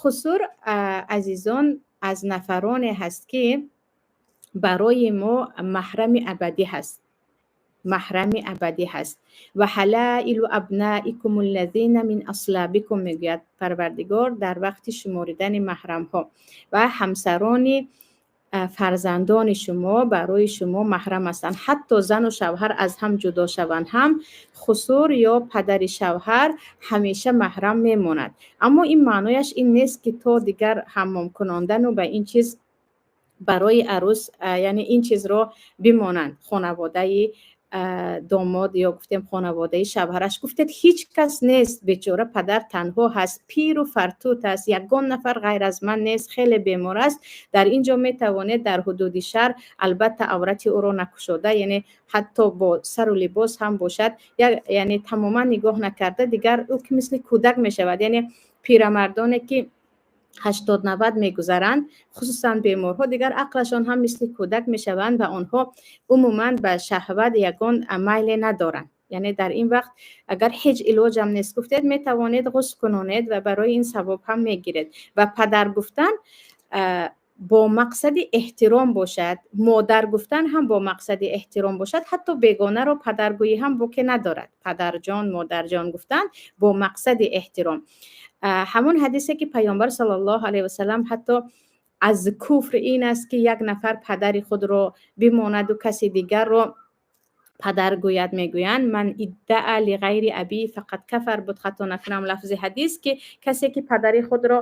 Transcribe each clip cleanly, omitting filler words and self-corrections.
Хусур, азизон, аз нафароне ҳаст, ки барои мо маҳрами абадӣ ҳаст, маҳрами абадӣ ҳаст. وحلائل أبنائكم الذين من أصلابكم, мегӯяд Парвардигор дар вақти шуморидани маҳрамҳо. Ва ҳамсарони фарзандони шумо барои шумо маҳрам ҳастанд. Ҳатто зану шавҳар аз ҳам ҷудо шаванд ҳам, хусур ё падари шавҳар ҳамеша маҳрам мемонад. Аммо ин маънояш ин нест, ки то дигар ҳаммом кунондану ба ин чиз барои арӯс, яъне ин чизро бимонанд хонаводаи домод ё гуфтем хонаводаи шавҳараш. Гуфтед, ҳеҷ кас нест, бечора падар танҳо ҳаст, пиру фартут аст, ягон нафар ғайр аз ман нест, хеле бемор аст. Дар ин ҷо метавонед дар ҳудуди шаҳр, албатта аврати ӯро накушода, яъне ҳатто бо сару либос ҳам бошад, яъне тамоман нигоҳ накарда. Дигар ӯ ки мисли кӯдак мешавад, яъне пирамардоне ки 80-90 мегузаранд, хусусан беморҳо, дигар ақлашон ҳам мисли кӯдак мешаванд ва онҳо умуман ба шаҳват ягон майле надоранд. Яъне дар ин вақт агар ҳеҷ илоҷам нест, гуфтед, метавонед ғусл кунонед ва барои ин савоб ҳам мегиред. Ва падар гуфтан бо мақсади эҳтиром бошад, модар гуфтан ҳам бо мақсади эҳтиром бошад. Ҳатто бегонаро падаргӯӣ ҳам боке надорад. Падарҷон, модарҷон гуфтан бо мақсади эҳтиром. Ҳамон ҳадисе, ки Паёмбар саллаллоҳу алайҳи васалам ҳатто аз куфр ин аст, ки як нафар падари худро бимонаду каси дигарро падар гӯяд, мегӯянд: من ادعى لغير أبيه فقد كفر буд, хато накунам лафзи ҳадис, ки касе ки падари худро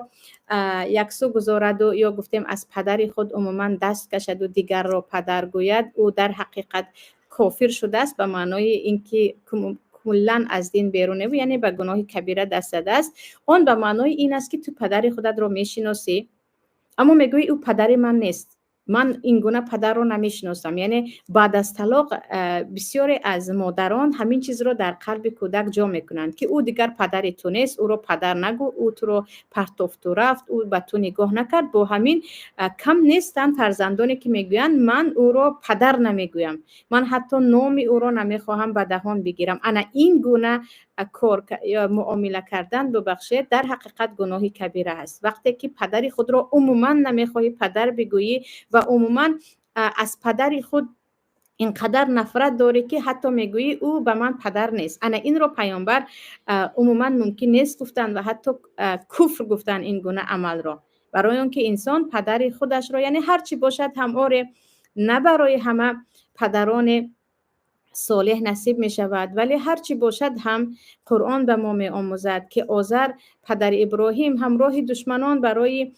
яксӯ гузораду ё гуфтем аз падари худ умуман даст кашаду дигарро падар гӯяд, ӯ дар ҳақиқат кофир шудааст, ба маънои ин ки куллан аз дин берун, яъне ба гуноҳи кабира даст задааст. Он ба маънои ин аст, ки ту падари худатро мешиносӣ, аммо мегӯӣ, ӯ падари ман нест, ман ин гуна падарро намешиносам. Яъне баъд аз талоқ бисёре аз модарон ҳамин чизро дар қалби кӯдак ҷо мекунанд, ки ӯ дигар падари ту нест, ӯро падар нагӯ, ӯ туро партофту рафт, ӯ ба ту нигоҳ накард. Бо ҳамин кам нестанд фарзандоне, ки мегӯянд, ман ӯро падар намегӯям, ман ҳатто номи ӯро намехоҳам ба даҳон бигирам. Ана ин гуна кор ё муомила кардан, бубахшед, дар ҳақиқат гуноҳи кабира аст. Вақте ки падари худро умуман намехоҳӣ падар бигӯӣ ва умуман аз падари худ ин қадар нафрат дорӣ, ки ҳатто мегӯӣ, ӯ ба ман падар нест. Ана инро Паёмбар умуман мумкин нест гуфтанд ва ҳатто куфр гуфтанд ин гуна амалро, барои он ки инсон падари худашро, яъне ҳар чӣ бошад ҳам, оре, на барои ҳама падароне солеҳ насиб мешавад, вале ҳар чӣ бошад ҳам, Қуръон ба мо меомӯзад, ки Озар, падари Иброҳим, ҳамроҳи душманон барои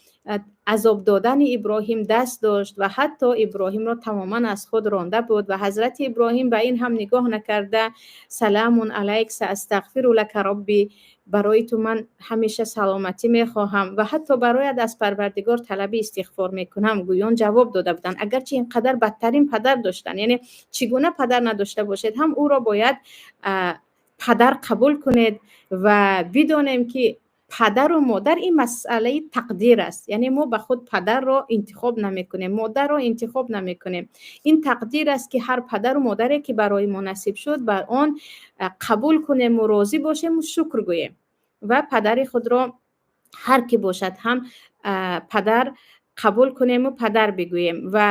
азоб додани Иброҳим даст дошт ва ҳатто Иброҳимро тамоман аз худ ронда буд. Ва Ҳазрати Иброҳим ба ин ҳам нигоҳ накарда, سلام عليك سأستغفر لك ربي, барои ту ман ҳамеша саломатӣ мехоҳам ва ҳатто бароят аз Парвардигор талаби истиғфор мекунам, гӯён ҷавоб дода буданд. Агарчи ин қадар бадтарин падар доштанд, яъне чӣ гуна падар надошта бошед ҳам, ӯро бояд падар қабул кунед. Ва бидонем, ки падару модар ин масъалаи тақдир аст, яъне мо ба худ падарро интихоб намекунем, модарро интихоб намекунем. Ин тақдир аст, ки ҳар падару модаре ки барои мо насиб шуд, бар он қабул кунему розӣ бошему шукр гӯем ва падари худро ҳар кӣ бошад ҳам падар қабул кунему падар бигӯем. Ва